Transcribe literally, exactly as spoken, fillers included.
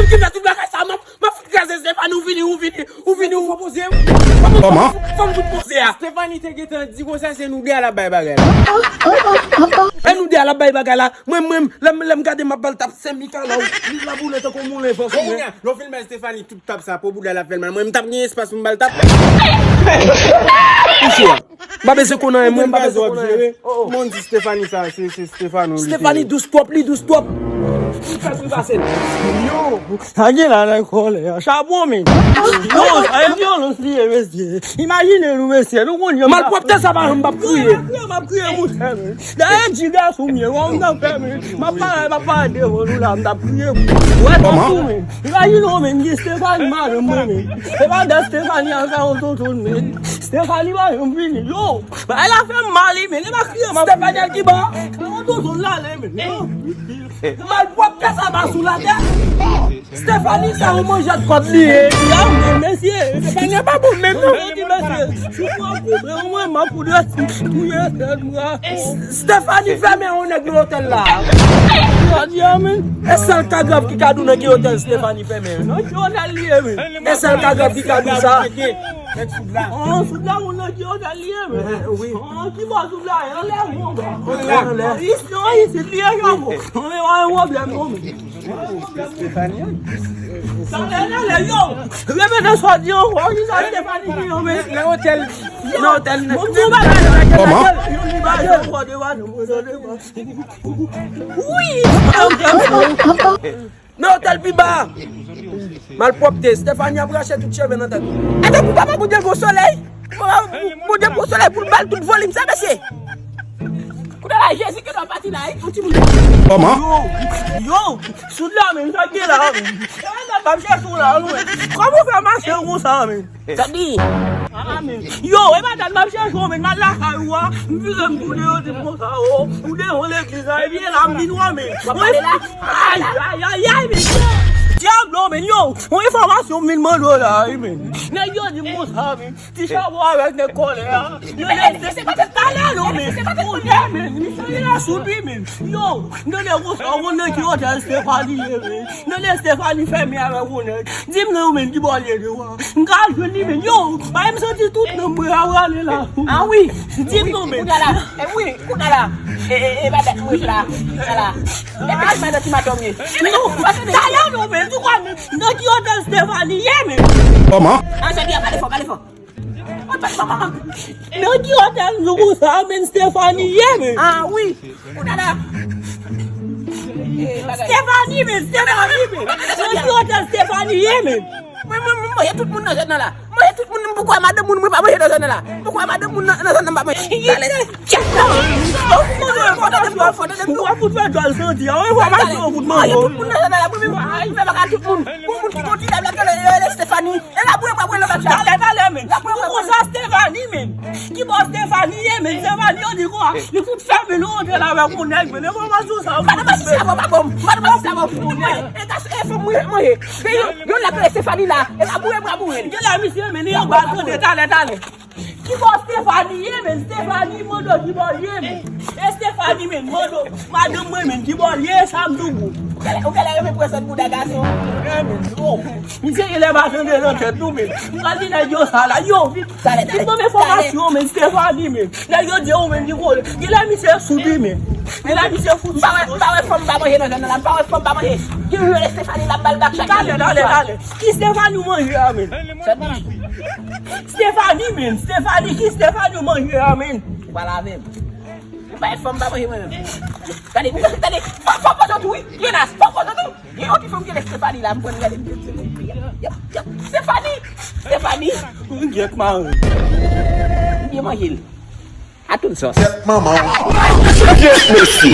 Ki fè tout bagay sa, m ap, m ap fout kraze Stephanie, ou vini, ou vini, ou vini, ou fò poze. Kòman? Fò m fout poze a. Stephanie te gentan di konsa, se nou de a l ap bay bagay la. E nou de a l ap bay bagay la. Mwen, mwen, lè m, lè m gade m ap ba l tap, se Mikalaw. Li la boule tankou moulen fò sou mwen. Lè w fin bay Stephanie tout tap sa, po bouda l ap fè l mal. Mwen, m t ap gen espas pou m ba l tap. Kouche a. M pa bezwen konn anyen, mwen, m pa bezwen konn anyen. Moun di Stephanie sa, se, se Stephanie li te. Stephanie dous twòp, li dous twòp. Li fè pri pase l. Yo, sa gen la nan kòlè a. Chabon, men. Yo, sa e vyolans li ye, mesye. Imajine nou, mesye. Nou konn yo. Malpwòpte sa pa janm p ap kriye. M ap kriye, m ap kriye, monchè, men. Dayè, ti gason m ye, wè m nan fè, men. M ap pale, m ap pale devan nou la, m t ap kriye. Wè, gason, men. Imajine w, men, gen Stephanie, madanm mwen, men. E pa de Stephanie an ka yon tonton, men. Stephanie pa janm vini, yo. Bagay la fè m mal, men. E pa kriye, m ap Stephanie al kiba. Ka yon tonton l ale, men. Yo. Malpwòpte sa pa sou latè. Stephanie sa yon manjèt kòd li ye. Ya, men, mesye. Stephanie pa bon menm, non. Yo di, mesye. Si w pran koube, mwen, m ap fout de ti touye tèt mwen. Stephanie fèmen yon nèg nan otèl la. Jodi a, men. E sèl Kagrav ki ka di w nan ki otèl Stephanie fèmen. Nan ki otèl li ye, men. E sèl Kagrav ki ka di w sa. An, Soudla, ou nan ki otèl li ye, men. Wi. An, ki bò Soudla ye? Anlè, anlè. Anlè, anlè. Isi, non, isi, li ye, Jabo. Anlè, pa gen pwoblèm, non, men. Talè, talè, yo. Repete sa w di ankò, ki sa Stephanie di yo, men. Nan otèl, nan otèl. Bon, bon, bagay, bagay, kòman? Yo li bagay, yo, de bagay, yo, de bagay. Wi. Nan otèl pi ba. Malpwòpte, Stephanie ap rache tout cheve nan tèt ou. Atè pou papa Bondye gwo solèy. Pou papa Bondye gwo solèy pou l ba l tout volim sa, mesye. Kounye a la, Jezi ke nan pati la, yon timoun. Kòman? Yo, yo, Soudla, men, sa k gen la, men. E, nan, m ap chèche w la, men. Kòman w fè mache konsa, men? Sa di? Ah, men. Yo, e pa dat m ap chèche w, men, m al lakay ou a, m vire m tounen, yo di m konsa, o, ou devan legliz la, epi e la m vin wè, men. W ap pale la? Ay, ay, ay, ay, men. Dyab, non, men, yo, yon enfòmasyon m vin mande w la, wi, men. Nèg yo di m konsa, men. Ti Chabon avèk nèg kòlè a. Yo lè se pa talè non, men. Ou lè, men. Misye la sou li, men. Yo, nou lè konsa, ou konn nan ki otèl Stephanie ye, men. Nou lè Stephanie fèmen avèk ou nèg. Di m non, men, ki bò l ye devan. M ka jwenn li, men. Yo, bay m santi tout nan mwen a prale la. Ah wi. Di m non, men. Kounye a la. E wi, kounye a la. E, e, e, madan, wi, la. Kounye a la. E pa madan ti madanm ye. Non, talè non, men. Tou kwa, men. Nan ki otèl Stephanie ye, men. Kòman? Ah, sa di, pale fò, pale fò. Nan ki otèl nou konsa, men Stephanie ye, men. Ah, wi. Kounye a la. Stephanie, men, Stephanie, men. Nan ki otèl Stephanie ye, men. Mwen, mwen, mwen, mwen, tout moun nan zòn nan la. Mwen, tout moun, m poko wè madanm moun, mwen pa manje nan zòn nan la. M poko wè madanm moun nan, nan zòn nan, m pa manje. Talè. Fò tande m, fò tande m. Ou pa fout fè djòl santi a, wi, fò pa fout manje. Tout moun nan zòn nan la, mwen, mwen, mwen, mwen, tout moun. Pou moun ki konn ti dam la, talè, yo rele Stephanie. E la pou yo pa pran lòt chat. Talè, talè, men. Ou konsa Stephanie, men. Ki bò Stephanie ye, men? Stephanie, yo di kwa? Li fout fèmen nan otèl avèk yon nèg, men. Enfòmasyon sa, madanm Masisi la, pa bon. Madanm Masisi la, pa bon. E gason, e fanm, mwen, mwen ye. Gen yon, yon la, Stephanie la. E la pou yo pa pran. Gen la, misye, men, li anba tande, talè, talè. Ki bò Stephanie ye, men? Stephanie, mande ki bò l ye, men. E Stephanie, men, mande madanm mwen, men, ki bò l ye, sa m di w. Ou genlè, ou genlè renmen pran sèt bouda gason. Misye genlè pa tande nan tèt nou, men. M pral di nèg yo sa la, yo, vin. Vin ban m enfòmasyon, men, Stephanie, men. Nèg yo di yo, men, li kole. Genlè misye sou li, men. Genlè misye fouti. M pa wè, m pa wè fanm pa manje nan zòn nan la, m pa wè fanm pa manje. Yo rele Stephanie la, ba l bak chak. Talè, talè, talè. Ki Stephanie ou manje a, men? Stephanie, men. Stephanie, ki Stephanie ou manje a, men? Ou pa lave m. Ou pa fè m pa manje mwen menm. Gade, gade, fò, fò, fò, tou, wi. Jonas, fò, fò, tou. Gen yon ti fanm ki rele Stephanie la, m konn gade. Yap, yap. Stephanie! Stephanie! Ou gyèt mare. Ou byen manje l. A tout sòs. Gyèt manman w. Gyèt mesye.